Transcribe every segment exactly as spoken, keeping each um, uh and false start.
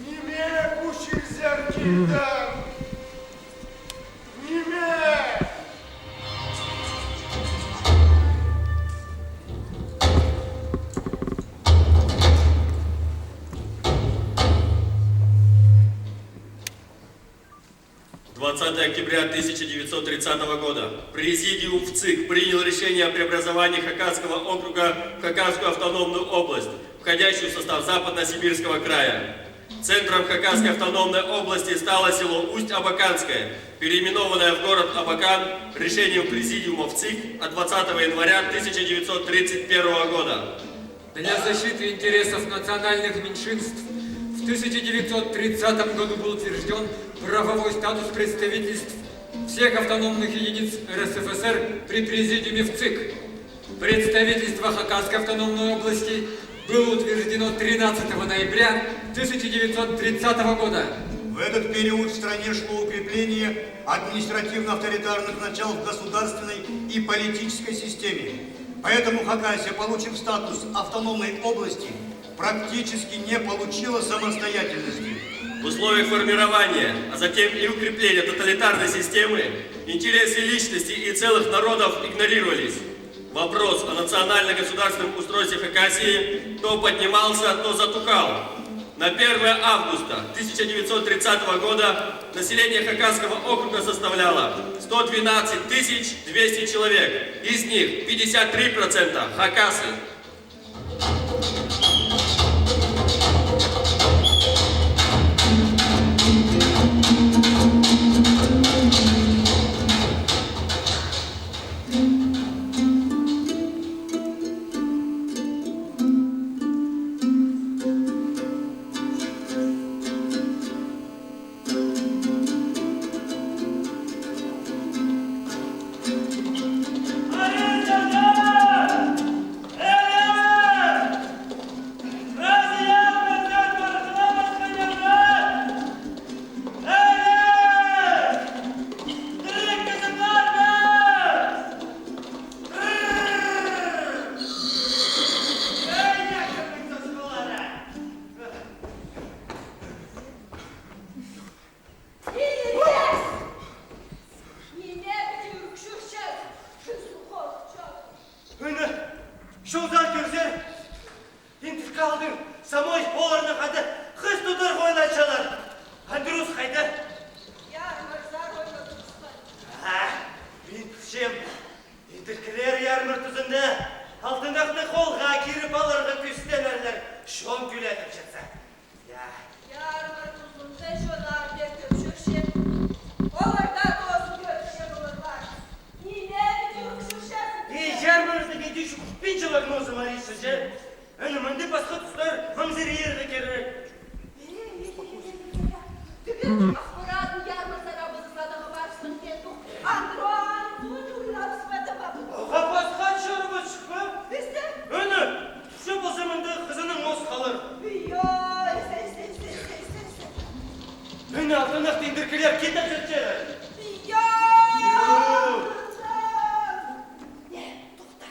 Ниме кучирзер килдің? Ниме? Двадцатое октября тысяча девятьсот тридцатого года Президиум ВЦИК принял решение о преобразовании Хакасского округа в Хакасскую автономную область, входящую в состав Западно-Сибирского края. Центром Хакасской автономной области стало село Усть-Абаканское, переименованное в город Абакан решением Президиума ВЦИК от двадцатого января тысяча девятьсот тридцать первого года. Для защиты интересов национальных меньшинств в тысяча девятьсот тридцатом году был утвержден правовой статус представительств всех автономных единиц РСФСР при Президиуме ВЦИК. Представительство Хакасской автономной области было утверждено тринадцатого ноября тысяча девятьсот тридцатого года. В этот период в стране шло укрепление административно-авторитарных начал в государственной и политической системе. Поэтому Хакасия, получив статус автономной области, практически не получила самостоятельности. В условиях формирования, а затем и укрепления тоталитарной системы интересы личностей и целых народов игнорировались. Вопрос о национально-государственном устройстве Хакасии то поднимался, то затухал. На первое августа тысяча девятьсот тридцатого года население Хакасского округа составляло сто двенадцать тысяч двести человек, из них пятьдесят три процента хакасы. Ниме піди ӱркӱрчезің, чӱзі хоза чох. Ӱні, чолзар кӧрзер, Индіркі аалдаң самой оларның хада хыс тударға ойлаачалар. Андрус хайда? Ярмырзар ойла турысхан. А, мин пілчем. Индіркілер ярмыр тузында Алтынахты холға киріп аларға кӱстенерлер, чон кӱлетіп чатса. Я. Ярмыр тузында чоннар даа кӧп чӧрче. Олар даа тоозын кӧрче поларлар. Ниме піди ӱркӱрчезің? Ей, ярмырзар піди чӱгӱртпинчелер, ноозы маричча. Ана мында пасха тустар маңзырирға кирек. Тігі ахпаратны ярмырзар абызы садығ парыбысхан килді. Андро, андро, чуғылабыс па, табабыс. Оға пасха чарабас па? Пісті? Ана, чо полза мында хызының ноозы халар. Йо, сен, сен, сен. Ана, Алтынахты индіркілер китіп чӧрчелер. Йо! Йо! Не, тохта.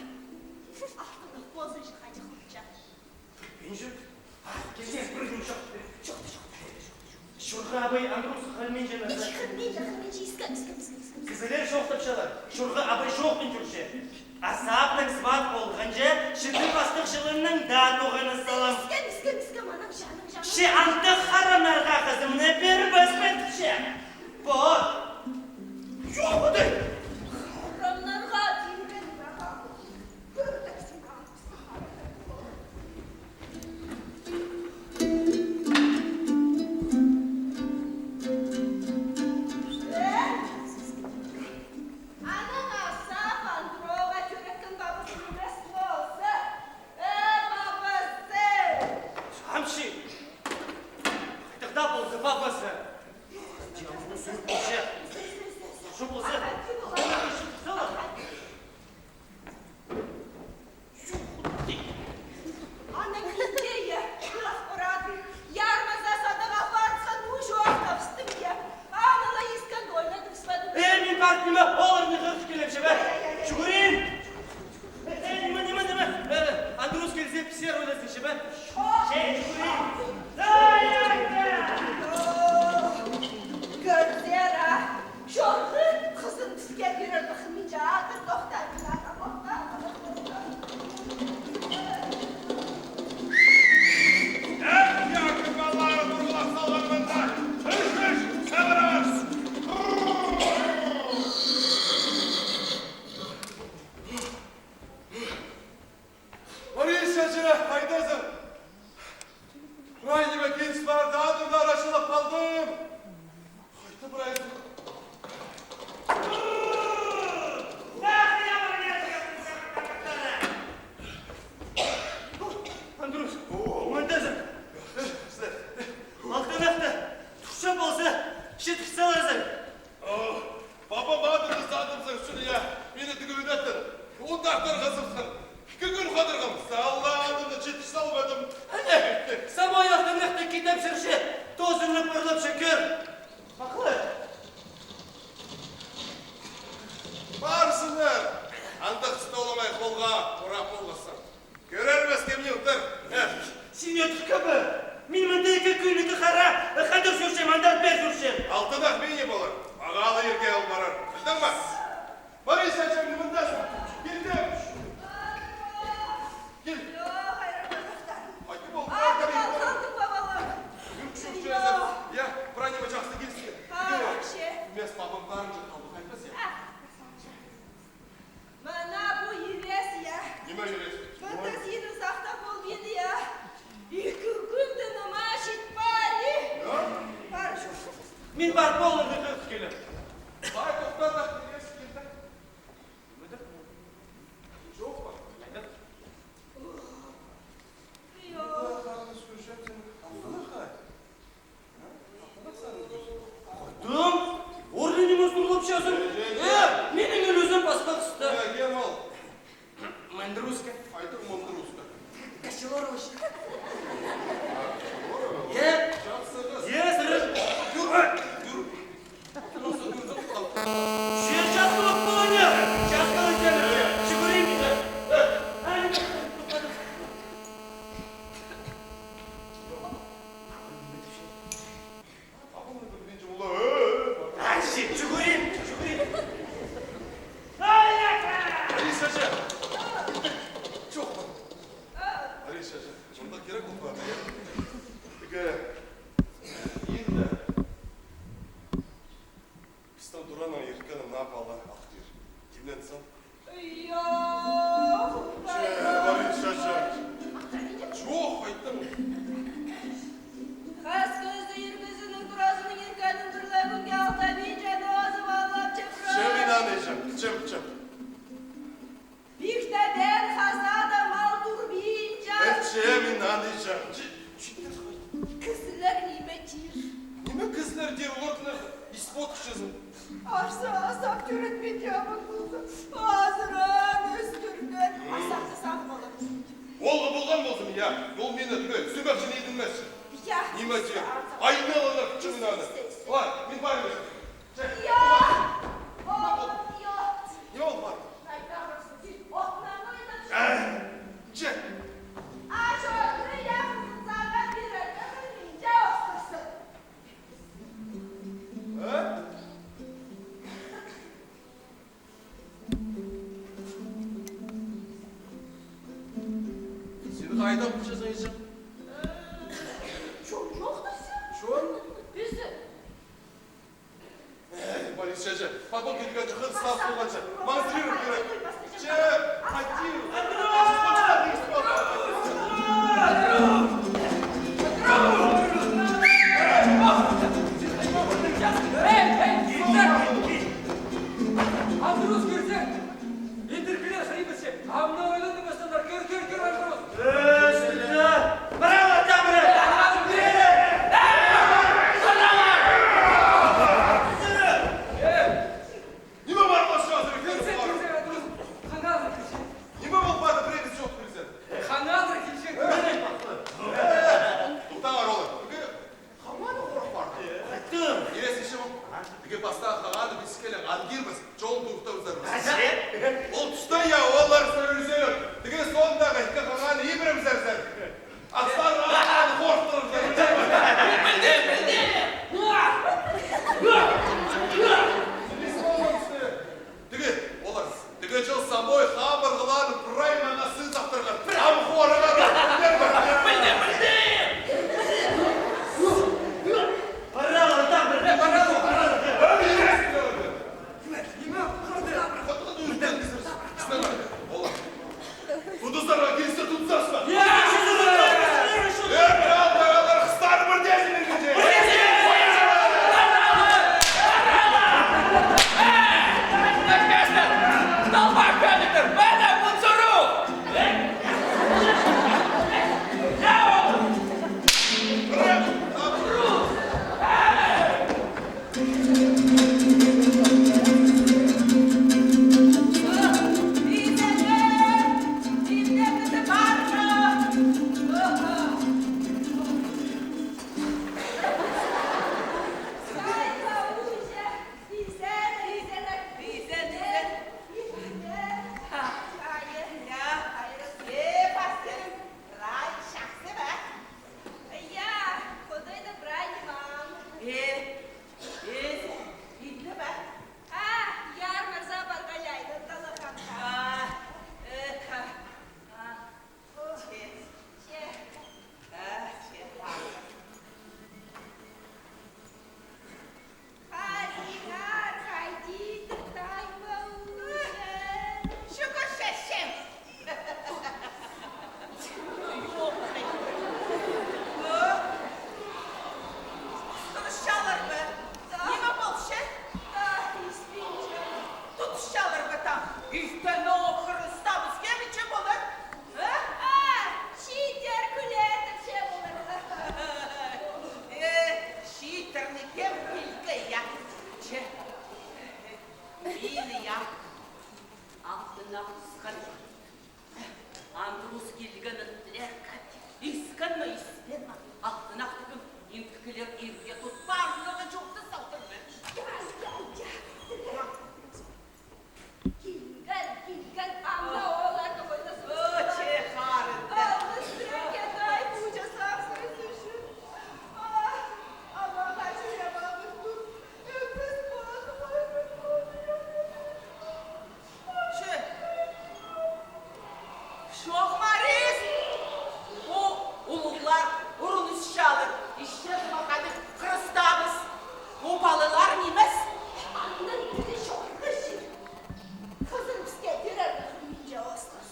Алтынах позы чыхаҷы хылча. Пинчук, а, килзе, пір кӱн чох. Чох, чох, чох, чох. Чурғы абай Андрус хырминче. Хырминче, хырминче, искем, искем, искем, искем. Кізілер чоохтапчалар, Чурғы абай чоохтап чӧрче. Асаптың сват полғанҷа, Читі пастығ чылының даа туғаны салам. Искем, искем, искем, анаң чаның, чаның. Че андағ харамнарға хызымны пирбеспін тіпче. Пот. Чоғыды. Харамнарға тимген. Анаң Асап Андроға тӧреккен пабызы нимес полза, э, пабызы! Амчи! Хайдағ даа полза пабызы! Че полза? Пахлы. Парзыннар! Андағ стол оңай холға орап полбассың. Кӧрербіс, кемнең тір. Син ӧтіркі бе? Мин мында ікі кӱн, ікі хара хадыр сӱрчем, андар пеер сӱрчем. Алтынах мин не полар. Мағаа ла ирге ол парар. Пілдің ме? Мария, сағам мындазың. Килдім. Кил. Хайран, хайран. Хайди полды? Ағыл, ағыл, ағыл, бабалар. Юр, чӧр, чӧр. Я, прай ниме чахсы киліскен. Мин пабам парынҷа халды, хайтпас, я. Мына пу ирес, я. Ниме ирес? Мында сині сахтап полбин, я. Ікі кӱн тынымаҷаң пари. Я? Пар чох. Мин пар поларға хығырып килем. Пай, тохта, тахта, ирес килді. Ниме дее? Чох па? Хайда? Йо. Пу харын сӱрчем, син алтынах. Хайдаң? Орны ниме сурлапчазың? Э, минің ӱлӱзім пасха хыста. Э, кем ол? Мындыруска. Айтыр мындыруска. Кочелорович. Э? Чахсы хыс. Э, сірер. Юр, юр. Чер часкалап полар ниме? Часкалап чер. Чӱгӱрим. Э, ай, тоқтадым. Ай, чӱгӱрим, чӱгӱрим. Ай, аха! Алиса, че. Чох па? Алиса, че. Мында кирек ол па? Тігі, э, инді. Пістің Тураның ирткені наа пала ах тир. Кемнең сал? Йох, че, Мария, че, че. Чох, айттым. Хас кізі ир кізінің туразының ирткенін кӱрле кӱнге алтабинча, ноозы валлап чепрі. Че мин аны итчем, итчем, итчем. Пихтеден хазада мал турбинча. Че мин аны итчем. Че, че, кізілер ниме тир? Ниме кізілер тир, оларны ис потчазың. Арса азап тӧрет пе, аман полза, азыраан ӧстірген. Мм. Азапты сағын алар. Ол полған ползын, я. Ол мині тігі сӱмекчі идінмес. Я. Ниме тир? Айналар чыңнаны. Ой, мин парим. Че. Я. О, я. Не ол бар? Че. А чоғыры яғын сағын пирерге пілминче охтырсын. Э? Син хайда полчазың, иҷем? Чон чоохтасча. Чон? Пісті. Эй, Борис, че, че, папа килгенде хыр сағыс полғанча. Маңзырирым кирек. Че, хайди. Андрус, кӧрзең, интеркілер хыйбысча. Амны ойланып басталар. Кӧр, кӧр, кӧр, Андрус. Браво, Тамара! Ниме пар, пасчазы? Чох, Марис! Пу улуғлар урунысчалар, иштер тымахтығ хырыстабыс. Пу палалар нимес. Аннаң пірее чох кізі. Хызыр піске пирерге хынминча осхас.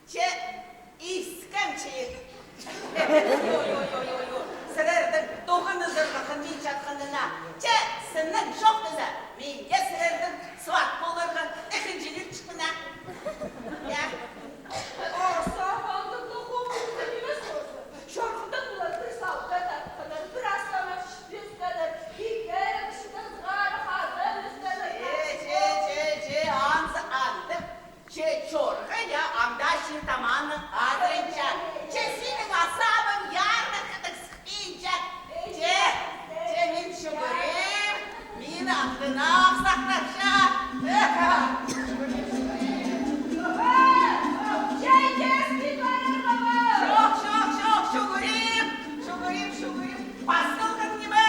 Че искем чи. Йо, йо, йо, йо, йо. Сірернің тоғынызарға хынминчатханына. Че сыннаң чох тізе. Мин дее сірернің сват поларға ікінҷілеп чыхпын. Я. Орса, андағ тоғын нимес орса. Чорғыда пулар пір салға тартханнар, пір астамах чіптескеннер, икер кізі тасхар хаза ӧскеннер. Че, че, че, че, анзы андағ. Че чорға я анда чир таманы азырынча. Че синің асабың ярнах кідік сыхпинча. Че, че мин чӱгӱрем, мині андағ сахтапча. Эха. Чох, чох, чох, чӱгӱрем, чӱгӱрем, чӱгӱрем. Пасталған ниме?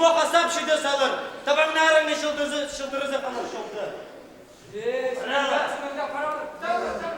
Ох, асап чиде салар. Табаңнарыңны чылдырза, чылдырза халар чолда. Э, сен, сен, сен, пара, пара, пара.